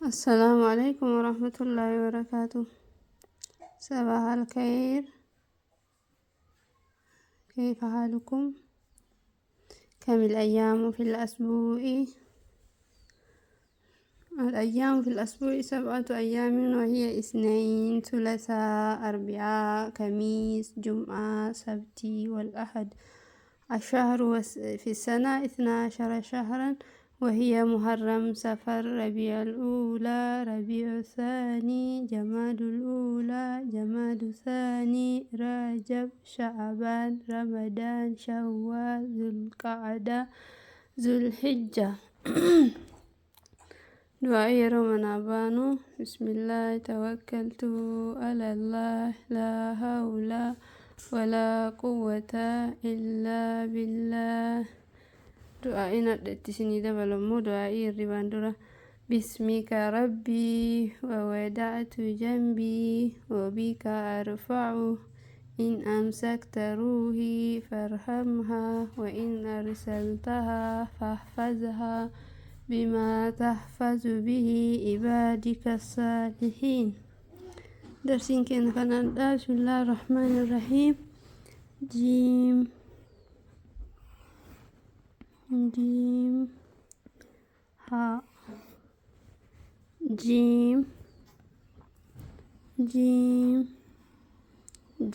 السلام عليكم ورحمة الله وبركاته. صباح الخير، كيف حالكم؟ كم الأيام في الأسبوع؟ الأيام في الأسبوع 7 أيام، وهي اثنين، ثلاثاء، أربعاء، خميس، جمعة، سبت، والأحد. الشهر في السنة 12 شهرا، وهي محرم، صفر، ربيع الأولى، ربيع الثاني، جماد الأولى، جماد الثاني، رجب، شعبان، رمضان، شوال، ذو القعدة، ذو الحجة. دعاء yeroo manaa baanu: بسم الله توكلت على الله، لا حول ولا قوة إلا بالله. Du'aa'iin hadha itti isinii dabalu immoo du'aa'ii hirribaan dura: باسمك ربي ووضعت جنبي وبك أرفعه، إن أمسكت روحي فارحمها، وإن أرسلتها فاحفظها بما تحفظ به عبادك الصالحين. درسين كان كان. بسم الله الرحمن الرحيم. جيم، جيم، ها، جيم، جيم،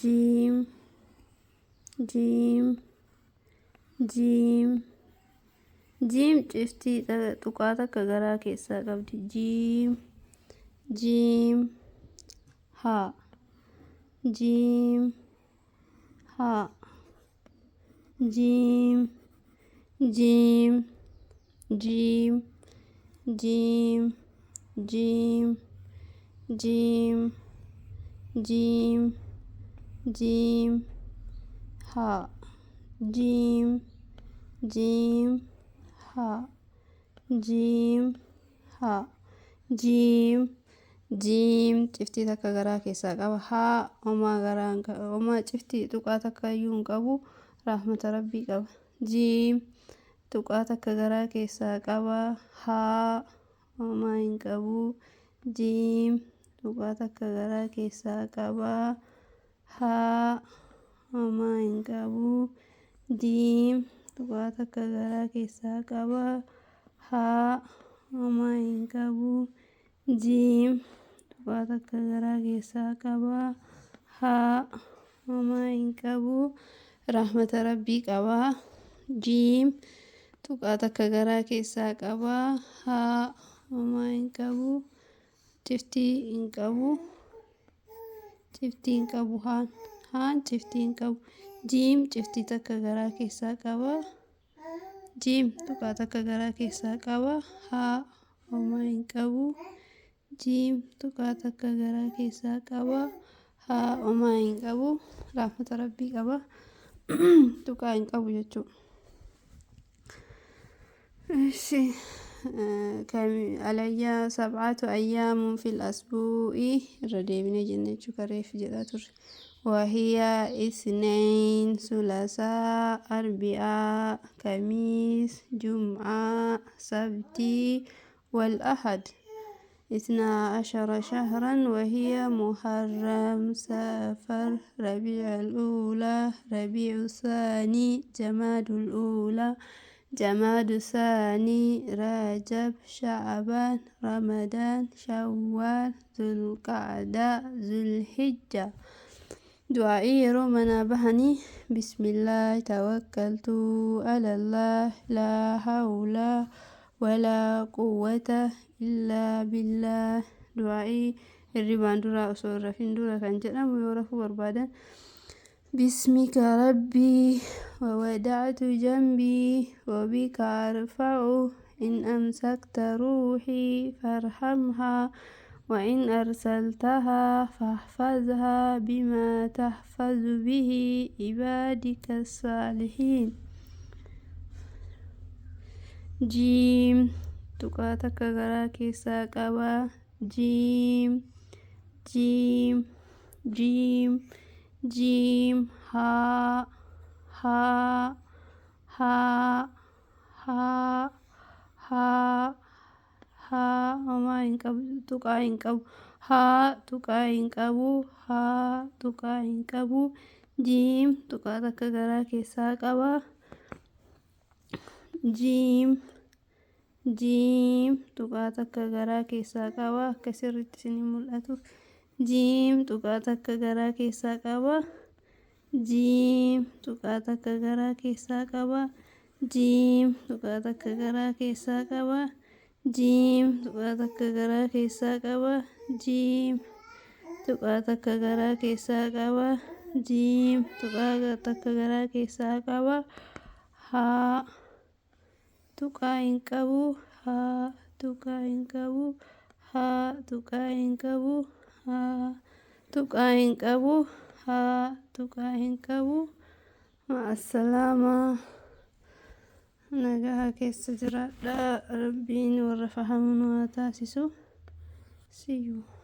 جيم، جيم، جيم، جيم. Ciftii tuqaa takka garaa keessaa qabdi. Jiim, jiim, haa, jiim, haa, jiim, jiim, jiim, jiim, jiim, jiim, jiim, jiim, haa, jiim, jiim, haa, jiim, haa, jiim, jiim. Ciftii takka garaa keessaa qaba. Haa, homaa garaa, homaa ciftii tuqaa takka iyyuu hin qabu, rahmata rabbii qaba. Jiim, tuqaa takka garaa keessaa qaba. Haa, homaa hin qabu. Jiim, tuqaa takka garaa keessaa qaba. Haa, homaa hin qabu. Jiim, tuqaa takka garaa keessaa qaba. Haa, homaa hin qabu. Jiim, tuqaa takka garaa keessaa qaba. Haa, homaa hin qabu, rahmata rabbii qaba. Jiim, tuqaa takka garaa keessaa qaba. Haa, homaa hin qabu, ciftii hin qabu, ciftii hin qabu. Haan, haan ciftii hin qabu. Jiim, ciftii takka garaa keessaa qaba. Jiim, tuqaa takka garaa keessaa qaba. Haa, homaa hin qabu. Jiim, tuqaa takka garaa keessaa qaba. Haa, homaa hin qabu, rahmata rabbii qaba, tuqaa hin qabu jechuudha. እሺ، كم الأيام؟ 7 أيام في الأسبوع. Irra deebinee jenne jechuu kareef jedhaa turre. وهي اثنين، ثلاثاء، أربعاء، خميس، جمعة، سبت، والأحد. 12 شهرا، وهي محرم، صفر، ربيع الأولى، ربيع الثاني، جماد الأولى، جماد الثاني، رجب، شعبان، رمضان، شوال، ذو القعدة، ذو الحجة. Du'aa'ii yeroo manaa bahanii: بسم الله توكلت على الله، لا حول ولا قوة إلا بالله. Du'aa'ii hirribaan dura, osoo hin rafin dura kan jedhamu, yoo rafuu barbaadan: باسمك ربي ووضعت جنبي وبك أرفعه، إن أمسكت روحي فارحمها، وإن أرسلتها فاحفظها بما تحفظ به عبادك الصالحين. جيم, tuqaa takka garaa keessaa qaba. Jiim, jiim, jiim, jiim, haa, haa, haa, haa, haa, Haa homaa hin qabu, tuqaa hin qabu. Haa tuqaa hin qabu. Haa tuqaa hin qabu. Jiim tuqaa takka garaa keessaa qaba. Jiim, jiim tuqaa takka garaa keessaa qaba. Akka sirriitti isinii mul'atuuf. Jiim tuqaa takka garaa keessaa qaba. Jiim tuqaa takka garaa keessaa qaba. Jiim tuqaa takka garaa keessaa qaba. Jiim tuqaa takka garaa keessaa qaba. Jiim tuqaa takka garaa keessaa qaba. Jiim tuqaa takka garaa keessaa qaba. Haa tuqaa hin qabu. Haa tuqaa hin qabu. Haa tuqaa hin qabu. Haa tuqaa hin qabu. Haa tuqaa hin qabu. Ma'assalaamaa. Nagaa keessa jiraadhaa. Rabbiin warra fahamu nu haa taasisu. See you.